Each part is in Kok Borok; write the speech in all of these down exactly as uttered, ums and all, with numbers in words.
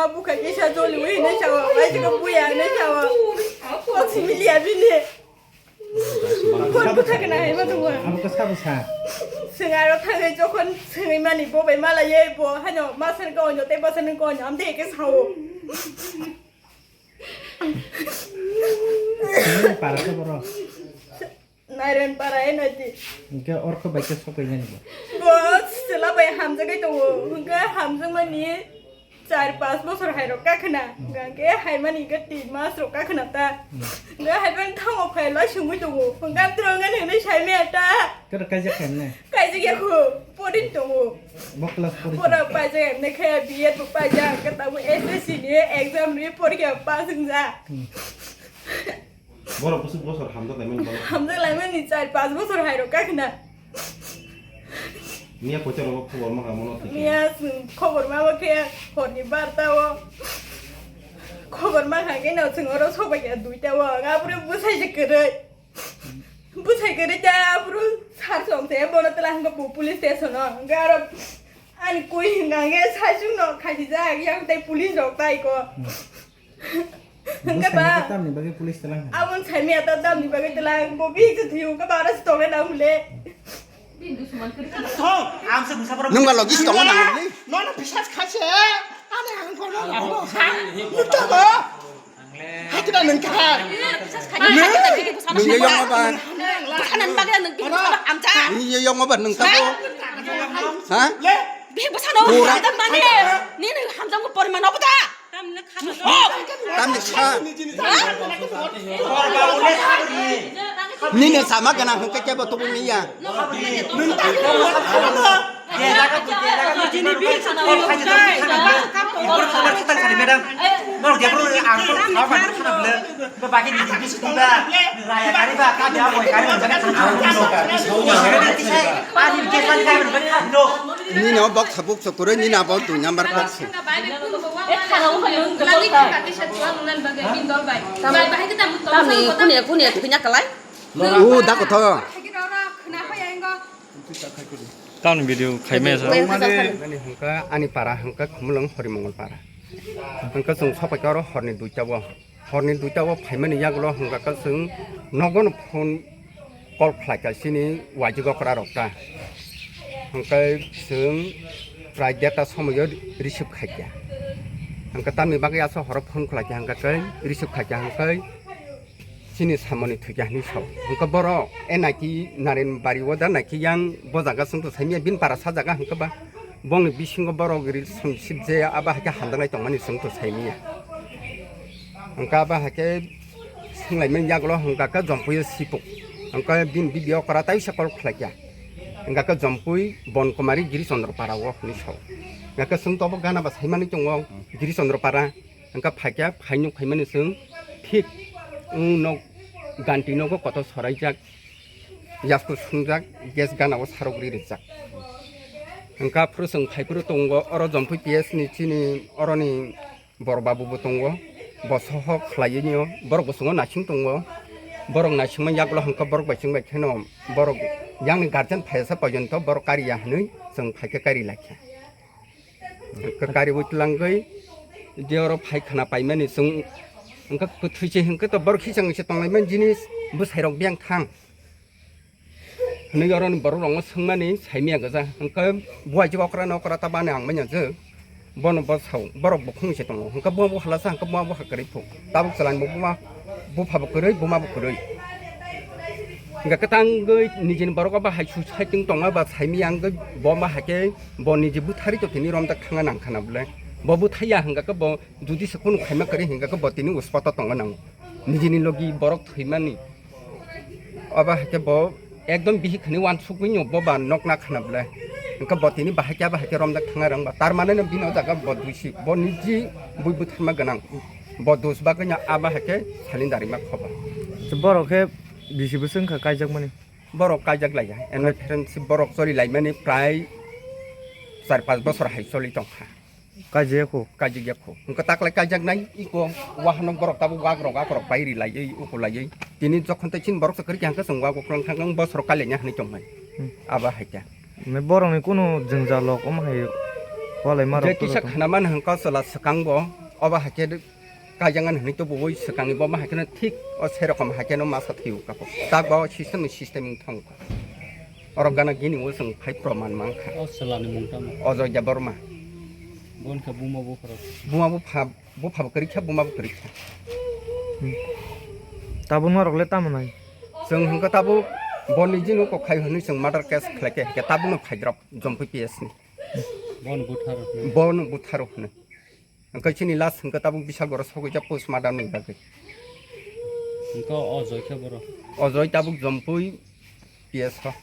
Bukha kisa joli wi hinwi sawo, bai jikha buya hinwi sawo. Kok simi liya bini. Kok bwtha kana hai ma tongo. Abo khe sabo sa. Swng aro thangwi jokhon swngwi mani bo bai mala ye bo hano masani kok onyo tei bwsani kok onyo amtwi khe sawo. Nini para khe boro. Nairen para e nai di. Hingke orko bai khe sokai nani bo. Bo chwla bai hamjagwi tongo. Hingke hamjakmani char pas bosor hai rok kakhna. Hingke haimani hingke tin mas rok kakhna ta. Hingke haibai thango phai lai sungwi tongo. Hingke amtwrwng nani hinwi saimaya ta. Kero kaijak khaimne? Kaijak ya kho. Porin tongo. Bo class pori. Pora paijak emne khe B Ed bo paijak. Hingke tabuk S S C ni exam ni porikha pass wngjak. Borok bwswk bosor hamjak laimani borok. Hamjak laimani char pas bosor hai rok kakhna. Miya kochar rogo khobor ma kamo no thik. Miya chwng khobor ma bo khe horni barta o. Khobor ma kha khe no chwng oro sobai kha duita o. Abro bwsai se kwrwi. Bwsai kwrwi ta abro sar song te bono tela hangka bo police station o. Hangka aro ani koi hingka hangke sai chwng no khaisijak yang tei police rok tai ko. Hwnkhe ba? Bwskango tamni bagwi police talang hai? Aboni saimaya ta tamni bagwi talang, bo bihik se thwiyo, hwnkhe ba aro se tongnai nang hwnle. Thong, ang se bwsa borok. Nwng ba logi se tongo nang hwnle? Nono bisas khaise, ani ang kono labo, ha? Nukta ba? Hakida nang kha. Nung ye yong ba? Bwskanani bagwi nang bihik bwsano amcha. Nung ye yong ba nung tabo? Ha? Bihik bwsano hamjak mani, nini hamjakmung poriman obo da? Tamni sa. Nini sama gana hwnkhe kebo tubui miya. Nini o boksa buksa kwrwi nini abo dui number boksa. Tamni kunia kunia thwina kalai? U da kotho. Tamni video khaimaya sa. Ani hwnkha, ani para hwnkha Khumulwng Horimongol para. Hwnkha chwng sopaikha oro horni duita o. Horni duita o phaimani yagulo hwnkha khe chwng nogo no phone call khlaikha chini waijwk okra rok ta. Hwnkhe chwng prai deta somoio receive khaikha. Hwnkhe tamni bagwi aswk horo phone khlaikha hwnkhe khe receive khaikha hwnkhe chini samoni thwikha hinwi sao. Hwnkhe boro e naiki Naren bari o da naiki yang bo jaga chwngto saimya bini para sa jaga hwnkhe ba. Bongni bisingo borok relationship je abo hai khe hamjaknai tongmani chwngto saimanya. Hwnkhe abo hai khe swnglaimani yagulo hwnkha khe Jompui o sipuk. Hwnkhe bini bibi okra taisa call khlaikha. Hwnkha khe Jompui Bonkumari Giri Chandra para o hinwi sao. Hwnkha khe chwngto obo gana ba saimani tongo Giri Chandra para. Hwnkha phaikha, phainuk phaimani chwng thik wng nok ganti nogo kotor soraijak. Yasku sungjak, gas gana o sarok ri rijak. Hwnkha phuru chwng phai phuru tongo, oro Jompui P S ni chini oroni bor babu bo tongo, bo sohok khlaiwi nw, borok bo chwngno naising tongo, borok naisingma yagulo hwnkha borok bai chwng bai kheno borok yang ni guardian phaiyasa pojonto borok kariya hinwi chwng phaikhe kari laikha. Hwnkha kariwi twlangwi je oro phai khna paimani chwng hwnkha kwthwi se hwnkhe to borok hisang se tonglaimani jinis bwsai rok biyang thang. Hwnwi oroni borok rokno swngmani saimaya gwja. Hwnkhe buai je okra na okra ta bani ang manya je. Bono bo sao, borok bukhung se tongo. Hwnkhe bo bo halasa hwnkhe bo bo hakwrwi phu. Tabuk chwlaini bo buma bupha bo kwrwi, buma bo kwrwi. Hwnkhe kwtangwi nijini borok bo hai su saiting tongma ba saimaya hwnkhe bo ma haikhe bo niji buthari to tini romjak thangna nang khana bwle. Bo buthaiya hwnkhe bo jodi se khunu khaima kwrwi hwnkhe bo tini uspoto tongna nango. Nijini logi borok thwimani. Obo hai khe bo ekdom bihik hinwi uansukgwi nw bo ba nokna khna bwle. Hwnkhe bo tini bahai khe abo hai khe romjak thangna rwngba. Tar mane no bini o jaga bo duisi. Bo niji bui bwtharma gwnang. Bo dus bagwi no abo hai khe salin darima khoba. Borok khe bisi bwswk wngkha kaijakmani? Borok kaijak laiya. Eno phereng si borok choli laimani prai char pas bosor hai choli tongkha. Kaijak ya kho? Kaijak ya kho. Hwnkhe taklai kaijak nai iko wahanok borok tabuk wakrok akorok pai ri laiwi uku laiwi. Tini jokhon tei chini borok se kwrwi khe hwnkhe chwng wago kwrwng thang bosor kaliya hinwi tongmani. Hmm. Abo hai khe. Borokni kunu jwngjal rok omo hai Walai ma rok kisa khanaman hwnkha chwla swkang bo, obo hai khe kaijaknani hwnwi tubuwi swkangni bo ma hai kheno thik o serokom hai kheno masa thwiwi kako. Tak bo system ni system wng thangkha. Oro gana gini o chwng phai proman mankha. O chwlani mung tamo? Ojoy Debbarma. Bon khe buma bupharo? Buma bupha, bupha bo kwrwi kha, buma bo kwrwi kha. Hmm. Tabuk norok le tamo nai? Chwng hwnkha tabuk boni jinu kok khai hwnwi chwng murder case khlai khe, khe tabukno phaidrop Jompui P S ni. Bon butharo hwnwi? Bon butharo hwnwi. Hwnkhe chini last hwnkhe tabuk Bisalgoro sogwi jak postmortem ni bagwi. Hwnkhe o Ojoy khe boro? Ojoy tabuk Jompui P S o.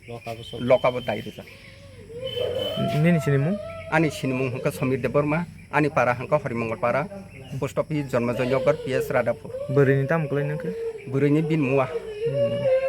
Lokabo sok. Lokabo dai rijak. Nini sinimung? Ani sinimung hwnkhe Somir Debbarma, ani para hwnkhe Horimongol para, post office Jonmojoi Nagar, P S Radhapur. Bwrwini tamo kwlai nangkhe? Bwrwini bin Mua. Hmm.